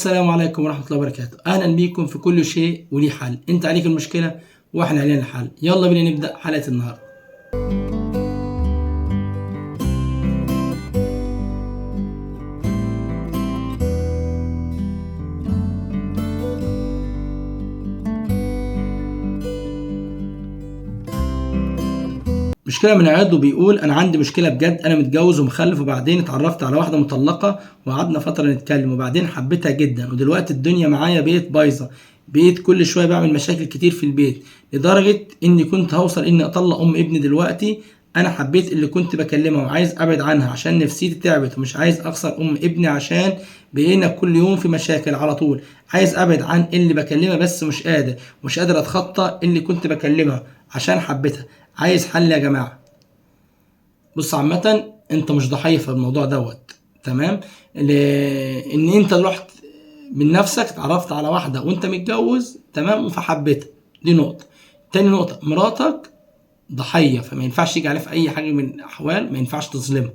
السلام عليكم ورحمة الله وبركاته. أهلا بيكم في كل شيء وليه حل. أنت عليك المشكلة وإحنا علينا الحل. يلا بينا نبدأ حلقة النهاردة. مشكلة من عضو بيقول أنا عندي مشكلة بجد، أنا متجوز ومخلف، وبعدين اتعرفت على واحدة مطلقة وقعدنا فترة نتكلم، وبعدين حبيتها جدا، ودلوقتي الدنيا معايا بقت بايظة، بقيت كل شوية بعمل مشاكل كتير في البيت، لدرجة إني كنت هوصل إني أطلق أم ابني. دلوقتي أنا حبيت اللي كنت بكلمها وعايز أبعد عنها عشان نفسيتي تعبت، ومش عايز أخسر أم ابني عشان بقينا كل يوم في مشاكل على طول. عايز أبعد عن اللي بكلمها بس مش قادر، مش قادر أتخطى اللي كنت بكلمها عشان حبيتها. عايز حل يا جماعة. بص، عامة انت مش ضحية في الموضوع دوت، تمام؟ لان انت رحت من نفسك اتعرفت على واحدة وانت متجوز، تمام، فحبيتها. دي نقطة. تاني نقطة، مراتك ضحية، فما ينفعش يجي عليها في اي حاجة من الاحوال، ما ينفعش تظلمها،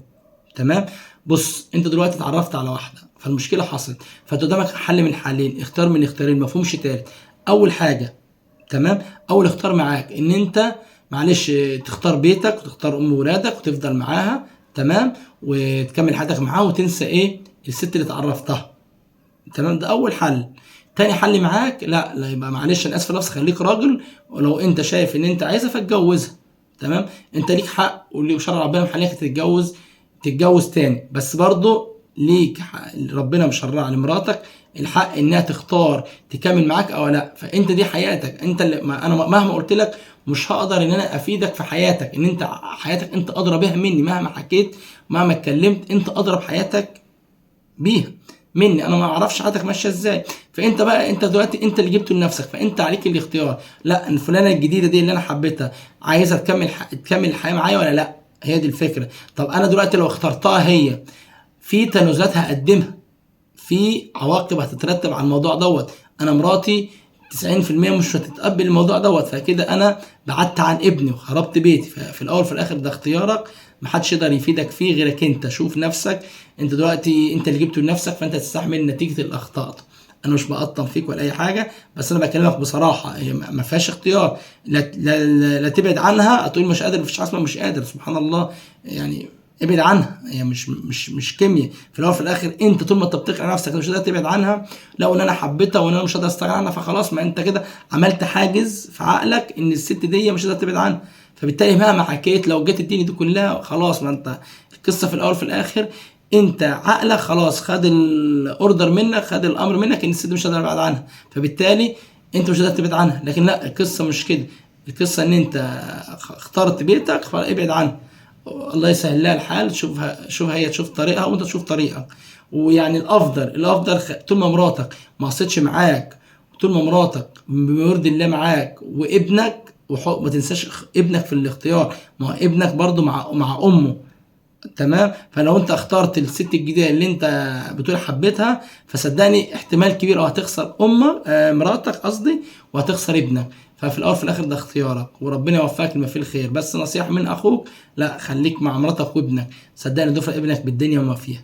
تمام؟ بص، انت دلوقتي اتعرفت على واحدة، فالمشكلة حصلت، فانت قدامك حل من حلين، اختار من اختيارين، ما فيهمش تالت. اول حاجة، تمام، اول اختار معاك ان انت معلش تختار بيتك وتختار ام ولادك وتفضل معاها، تمام، وتكمل حياتك معاها وتنسى ايه الست اللي اتعرفتها، تمام. ده اول حل. تاني حل معاك، لا لا، يبقى معلش انا اسف نفسي، خليك راجل، ولو انت شايف ان انت عايزها فاتجوزها، تمام، انت ليك حق واللي شرع ربنا محليك تتجوز تاني، بس برضو ليك حق، ربنا مشرع لمراتك الحق انها تختار تكمل معاك او لا. فانت دي حياتك انت، اللي ما انا مهما قلت لك مش هقدر ان انا افيدك في حياتك، ان انت حياتك انت ادرى بيها مني، مهما حكيت مهما اتكلمت انت ادرى بحياتك بيها مني، انا ما اعرفش حياتك ماشية ازاي. فانت بقى انت دلوقتي انت اللي جبته لنفسك، فانت عليك الاختيار. لا، ان فلانه الجديدة دي اللي انا حبيتها عايزها تكمل الحياة معايا ولا لا، هي دي الفكرة. طب انا دلوقتي لو اخترتها هي، في تنازلات هقدمها، في عواقب هتترتب على الموضوع دوت. انا مراتي 90% مش هتتقبل الموضوع دوت، فكده انا بعدت عن ابني وخربت بيتي. ففي الاول في الاخر ده اختيارك، محدش يقدر يفيدك فيه غيرك انت. شوف نفسك انت دلوقتي، انت اللي جبته لنفسك، فانت تستحمل نتيجة الاخطاء. انا مش بقطم فيك ولا اي حاجة، بس انا بكلمك بصراحة، هي ما فيهاش اختيار. لا لا, لا, لا تبعد عنها، تقول مش قادر، مفيش حاجة اسمها مش قادر، سبحان الله، يعني ابعد عنها، هي مش مش مش كيمياء. في الاول وفي الاخر انت طول ما انت بتقنع نفسك مش قادر تبعد عنها، لو ان انا حبيتها وان انا مش قادر استغنى عنها، فخلاص، ما انت كده عملت حاجز في عقلك ان الست دي مش قادر تبعد عنها، فبالتالي مهما حكيت لو جت الدنيا دي كلها خلاص، ما انت القصة في الاول في الاخر انت عقلك خلاص خد ال order منك، خد الامر منك ان الست مش قادر تبعد عنها، فبالتالي انت مش قادر تبعد عنها. لكن لا، القصة مش كده، القصة ان انت اخترت بيتك فابعد عنها، الله يسهل لها الحال، شوفها، شوف هي تشوف طريقها وانت تشوف طريقك. ويعني الافضل طول ما مراتك ما قصتش معاك، طول ما مراتك بيرضي الله معاك وابنك، ما تنساش ابنك في الاختيار، ما هو ابنك برضو مع امه، تمام. فلو انت اخترت الست الجديدة اللي انت بتقول حبيتها، فصدقني احتمال كبير او هتخسر امك، مراتك قصدي، وهتخسر ابنك. ففي الاول في الاخر ده اختيارك، وربنا يوفقك لما فيه الخير. بس نصيحة من اخوك، لا، خليك مع مراتك وابنك، صدقني دفع ابنك بالدنيا وما فيها.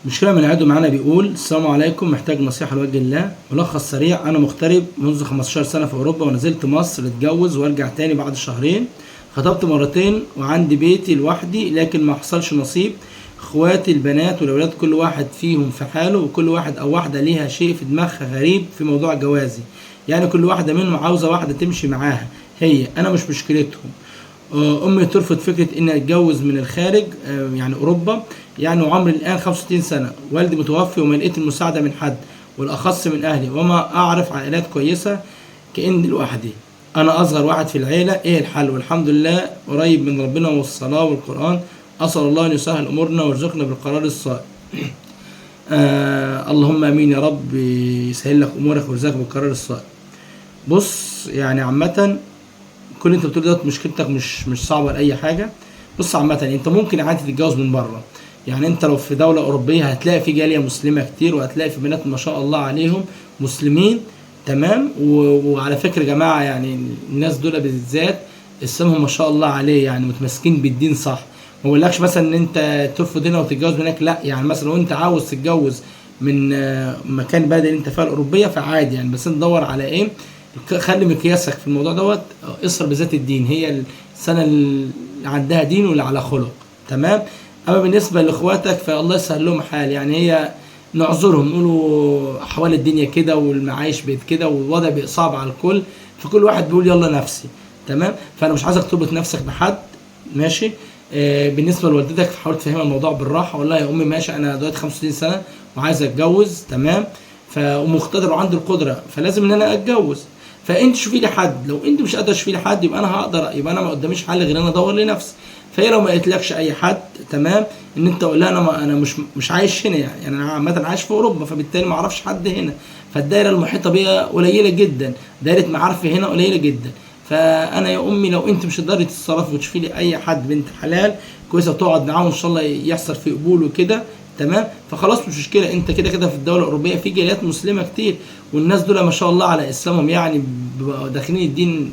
مشكلة من عدو معانا بيقول السلام عليكم، محتاج نصيحة لوجه الله. ملخص سريع، أنا مغترب منذ 15 سنة في أوروبا، ونزلت مصر اتجوز وارجع تاني بعد شهرين. خطبت مرتين وعندي بيتي لوحدي، لكن ما حصلش نصيب. اخواتي البنات والأولاد كل واحد فيهم في حاله، وكل واحد أو واحدة ليها شيء في دماغها غريب في موضوع جوازي، يعني كل واحدة منهم عاوزة واحدة تمشي معاها هي، أنا مش مشكلتهم. أمي ترفض فكرة إني أتجوز من الخارج، يعني أوروبا، يعني وعمري الآن 65 سنة، والدي متوفي وما لقيت المساعدة من حد، والأخص من أهلي، وما أعرف عائلات كويسة، كأني لوحدي، أنا أصغر واحد في العيلة. إيه الحل؟ والحمد لله قريب من ربنا والصلاة والقرآن، أسأل الله أن يسهل أمورنا ويرزقنا بالقرار الصائب. اللهم آمين يا رب، يسهل لك أمورك ويرزقك بالقرار الصائب. بص، يعني عامة كل اللي انت بتقوله دوت مشكلتك مش صعبة لاي حاجة. بص، عامة انت ممكن عادي تتجوز من بره، يعني انت لو في دولة اوروبية هتلاقي في جالية مسلمة كتير، وهتلاقي في بنات ما شاء الله عليهم مسلمين، تمام. وعلى فكرة يا جماعة، يعني الناس دول بالذات اسلامهم ما شاء الله عليه، يعني متمسكين بالدين صح، ما بقولكش مثلا ان انت ترفض هنا وتتجوز هناك، لا، يعني مثلا لو انت عاوز تتجوز من مكان بلد اللي انت فيها الاوروبية فعادي يعني، بس انت دور على ايه، خلي مقياسك في الموضوع دوت اصر بذات الدين، هي السنة اللي عندها دين واللي على خلق، تمام. اما بالنسبة لاخواتك فالله يسهل لهم حال، يعني هي نعذرهم نقولوا احوال الدنيا كده والمعايش بقت كده والوضع بقى صعب على الكل، فكل واحد بيقول يلا نفسي، تمام. فانا مش عايزك تربط نفسك بحد، ماشي. بالنسبة لوالدتك فحاول تفهمها الموضوع بالراحة، اقول لها يا امي ماشي انا دلوقتي 65 سنة وعايز اتجوز، تمام، ومقتدر وعندي القدرة، فلازم ان انا اتجوز، فانت شوفي لي حد، لو انت مش قادرة تشوفي لي حد يبقى انا هقدر، يبقى انا ما قداميش حل غير ان انا ادور لنفسي. فهي لو ما قالتلكش اي حد، تمام، ان انت قول لها انا مش عايش هنا، يعني انا عامة عايش في اوروبا، فبالتالي ما اعرفش حد هنا، فالدايره المحيطة بيا قليله جدا، دايرة معارفي هنا قليله جدا، فانا يا امي لو انت مش هتقدري تتصرفي وتشوفي لي اي حد بنت حلال كويسة تقعد معاه وان شاء الله يحصل في قبول وكده، تمام، فخلاص مش مشكلة، انت كده كده في الدولة الاوروبية في جاليات مسلمة كتير، والناس دول ما شاء الله على اسلامهم، يعني بيبقوا داخلين الدين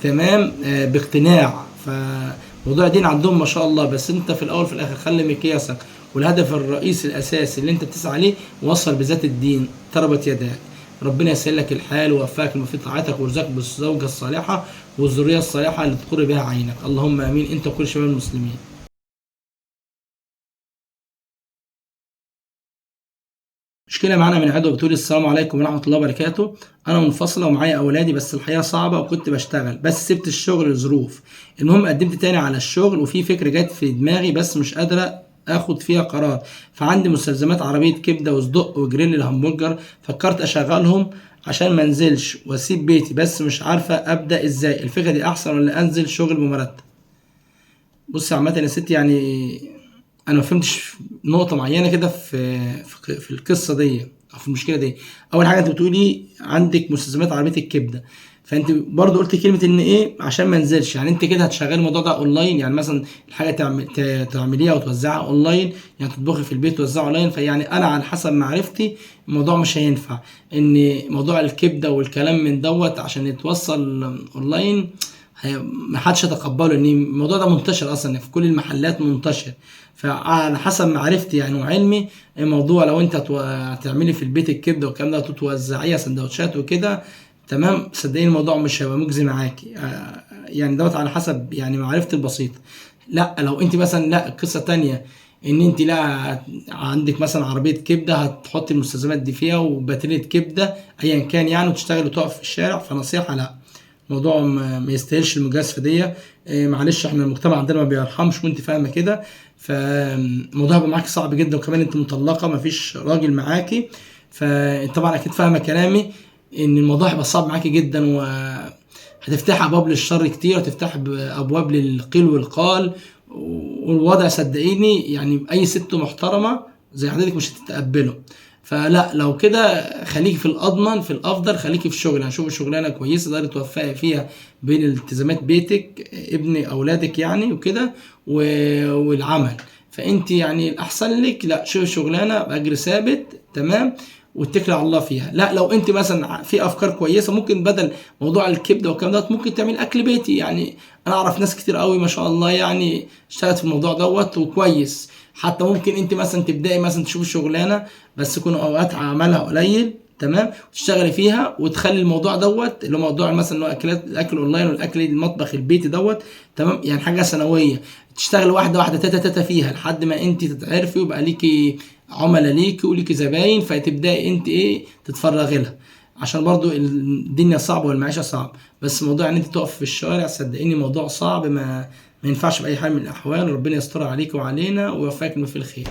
تمام، باقتناع، فموضوع الدين عندهم ما شاء الله. بس انت في الاول في الاخر خلي مقياسك والهدف الرئيسي الاساسي اللي انت بتسعى ليه وصل بذات الدين، تربت يداك، ربنا يسهل لك الحال ويوفقك لما في طاعتك ويرزقك بالزوجه الصالحة والذرية الصالحة اللي تقر بها عينك، اللهم امين، انت وكل شباب المسلمين. مشكلة معانا من عدوى بتقول السلام عليكم ورحمة الله وبركاته، أنا منفصلة ومعايا أولادي، بس الحياة صعبة وكنت بشتغل بس سبت الشغل لظروف، المهم قدمت تاني على الشغل وفي فكرة جت في دماغي بس مش قادرة آخد فيها قرار، فعندي مستلزمات عربية كبدة وصدق وجريل الهمبرجر، فكرت أشغلهم عشان ما انزلش واسيب بيتي، بس مش عارفة أبدأ إزاي، الفكرة دي أحسن ولا أنزل شغل بمرتب؟ بصي عامة يا ستي، يعني انا ما فهمتش نقطة معينة كده في القصة دي او في المشكلة دي. اول حاجة انت بتقولي عندك مستلزمات عربية الكبده، فانت برضو قلت كلمة ان ايه عشان ما انزلش، يعني انت كده هتشغلي الموضوع ده اونلاين، يعني مثلا الحاجة تعمليها وتوزعها اونلاين، يعني تطبخي في البيت وتوزعها اونلاين. فيعني انا على حسب معرفتي الموضوع مش هينفع، ان موضوع الكبده والكلام من دوت عشان يتوصل اونلاين ما حدش يتقبله، ان الموضوع ده منتشر اصلا في كل المحلات منتشر. فعلى حسب معرفتي يعني وعلمي الموضوع لو انت هتعملي في البيت الكبده والكلام ده وتوزعيها سندوتشات وكده، تمام، صدقيني الموضوع مش هيبقى مجزي معاكي، يعني دوت على حسب يعني معرفتي البسيطة. لا لو انت مثلا لا قصة تانية ان انت لا عندك مثلا عربية كبده هتحطي المستلزمات دي فيها وباترية كبده ايا كان يعني، وتشتغل وتقف في الشارع، فنصيحه لا، الموضوع ما يستاهلش المجازفة دي. معلش احنا المجتمع عندنا ما بيرحمش وانت فاهمه كده، فالموضوع هيبقى معاكي صعب جدا، وكمان انت مطلقه ما فيش راجل معاكي، فطبعا اكيد فاهمه كلامي ان الموضوع هيبقى صعب معاكي جدا، وهتفتح ابواب للشر كتير، وهتفتح ابواب للقيل والقال، والوضع صدقيني يعني اي ست محترمه زي حضرتك مش هتتقبله. فلا لو كده خليكي في الاضمن في الافضل، خليكي في شغل، يعني شوفي شغلانة كويسة تقدري توفقي فيها بين التزامات بيتك ابن اولادك يعني وكده والعمل. فانت يعني الاحسن لك لا شوفي شغلانة باجر ثابت، تمام، واتكلي على الله فيها. لا لو انت مثلا في افكار كويسة ممكن بدل موضوع الكبده والكلام دوت ممكن تعمل اكل بيتي، يعني انا اعرف ناس كتير قوي ما شاء الله يعني اشتغلت في الموضوع دوت وكويس. حتى ممكن انت مثلا تبداي مثلا تشوفي شغلانة بس يكون اوقات عملها قليل، تمام، وتشتغلي فيها وتخلي الموضوع دوت اللي هو موضوع مثلا اللي هو اكلات الاكل اونلاين والاكل المطبخ البيتي دوت، تمام، يعني حاجة سنوية تشتغل واحدة واحدة تاتا تاتا فيها لحد ما انت تتعرفي ويبقى ليكي عملاء ليكي وليكي زباين، فتبداي انت ايه تتفرغي لها، عشان برضو الدنيا صعبة والمعيشه صعبة. بس موضوع ان انت تقف في الشارع صدقيني موضوع صعب، ما ينفعش باي حال من الاحوال. ربنا يستر عليك وعلينا ويوفقك في الخير.